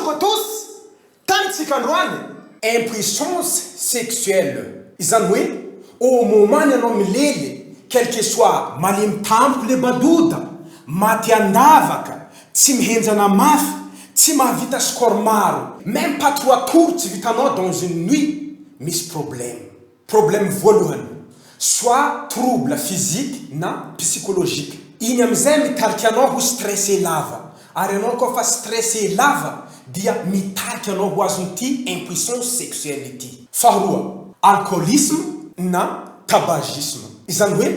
Bonjour à tous! Tamintsika androany, impuissance sexuelle, izany hoe au moment ny anao milely, quel que soit malemy tampoka le badoda, maty andavaka, tsy mihenjana mafy, tsy mahavita score maro, même pas trois tours tsy vitanao dans une nuit, misy problème. Problème voalohany, soit trouble physique na psychologique. Iny amin'izay mitarika anao ho stressé lava. Ary anao koa fa stressé lava dia mitarika anao ho azon'ity impuissance sexuelle ity. Faharoa, alcoolisme na tabagisme. Izany hoe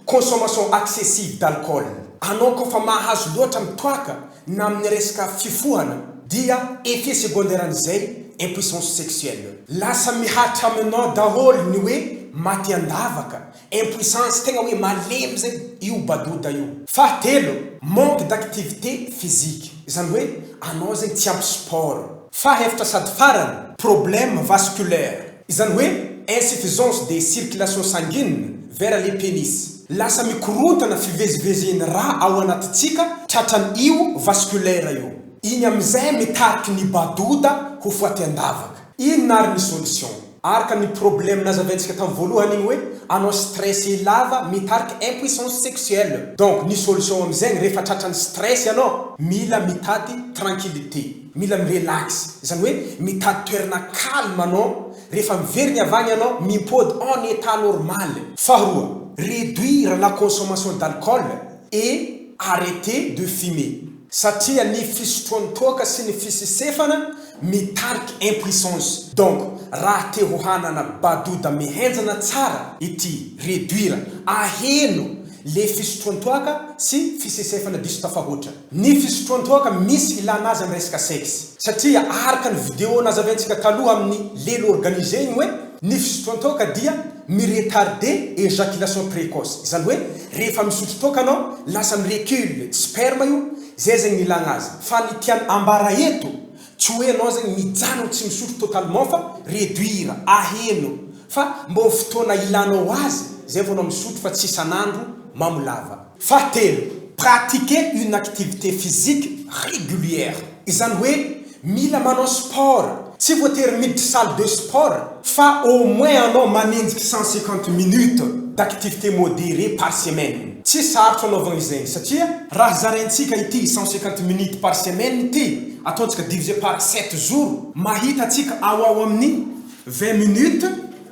consommation accessive d'alcool. Anao koa fa mahazo loatra mitoaka na amin'ny resaka fifohana dia effet secondaire an'izay impuissance sexuelle. Lasa mihatra aminao daholo ny hoe maty andavaka, impuissance tegna hoe malemy zay io badoda io. Fahatelo, manque d'activité physique, izany hoe anao zegny tsy ampy sport. Fahefatra sady farany, problème vasculaire, izany hoe insuffisance de circulation sanguine vers le pénis. Lasa mikorontana fivezivezen'ny rà ao anatintsika tratran'io vasculaire io. Iny amin'izay mitariky ny badoda ho foaty an-davaka. Inona ary ny solution? Araka ny problème nazavaintsika tamin'ny voalohany iny hoe anao stressé lava mitariky impuissance sexuelle. Donc ny solution amin'izay rehefa tratran'ny stress ianao, mila mitady tranquillité, mila mi-relax, izany hoe mitady toerana calme anao Rehefa miverina avy any ianao, mimpody en état normal. Faharoa, réduire la consommation d'alcool et arrêter de fumer. Satria ny fisotroan'ny toaka sy ny fisisefana mitarika impuissance. Donc raha te ho hanana badoda mihenjana tsara ity réduire, aheno le fisotroan-toaka sy fisesefana diso tafahoatra. Ny fisotroan-toaka misy ilana azy amin'ny resaka sexe. Satria araka ny video nazavaintsika taloha amin'ny lelo organisé igny hoe ny fisotroan-toaka dia mi-retarder ejaculation précoce. Izany hoe rehefa misotro toaka anao lasa mi-recule sperme io, zay zegny ny ilagna azy. Fa ny tiany ambara eto tsy hoe anao zegny mijanona tsy misotro totalement fa réduire, aheno fa mbô fotoana ilanao azy zay vao anao misotro fa tsy isan'andro mamo lava. Fahatelo, pratiquer une activité physique régulière. Izany hoe mila manao sport, tsy voatery miditra salle de sport fa au moins anao manenjiky 150 minutes d'activité modérée par semaine. Tsy sarotra anaovagna izegny satria raha zaraintsika ity 150 minutes par semaine ity, ataontsika divisé par sept jours, mahita antsika ao ao amin'ny 20 minutes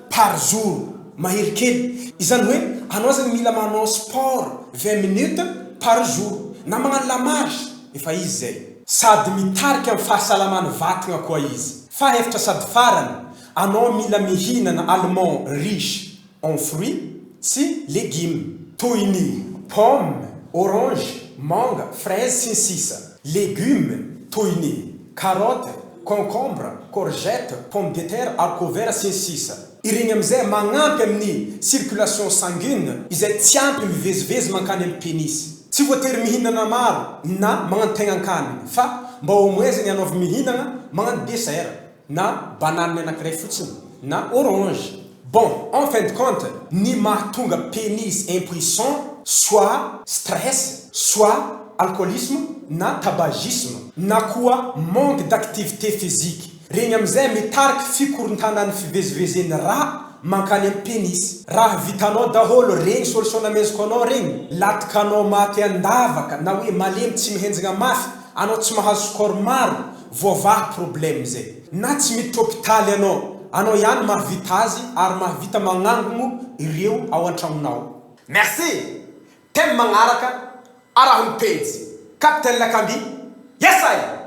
par jour mahery kely, izany hoe anao zany mila manao sport 20 minutes par jour na magnano la marche efa izy zay. Sady mitarika amin'ny fahasalaman'ny vatagna koa izy. Fahefatra sady farany, anao mila mihinana aliment riche en fruits sy légumes toy ny pomme, orange, manga, fraise sy ny sisa Légumes toy ny carotte, concombre, courgette, pomme de terre, haricot vert sy ny sisa Ireny amin'izay magnampy amin'ny circulation sanguine izay tsy ampy mivezivezy mankany amin'ny pénis. Tsy voatery mihinana maro na magnano tegnan-kanina fa mba au moins zegny anaovy mihinagna magnano dessert na banane anakiray fotsiny na orange. Bon, en fin de compte, ny mahatonga pénis impuissant soit stress, soit alcoolisme na tabagisme, na koa manque d'activité physique, regny amizay mitariky fikorontanan'ny fivezivezen'ny rà mankany amin'ny pénis. Raha vitanao daholo regny solution nameziko anao regny, latikanao maty andavaka na hoe malemy tsy mihenjagna mafy, anao tsy mahazo score maro, voavaha problème zay. Na tsy miditra hopitaly anao, anao ihany mahavita azy ary mahavita magnangogno ireo ao antragnonao. Merci! Thème magnaraka, araho ny pejy. Captain Lakamby, Yes I!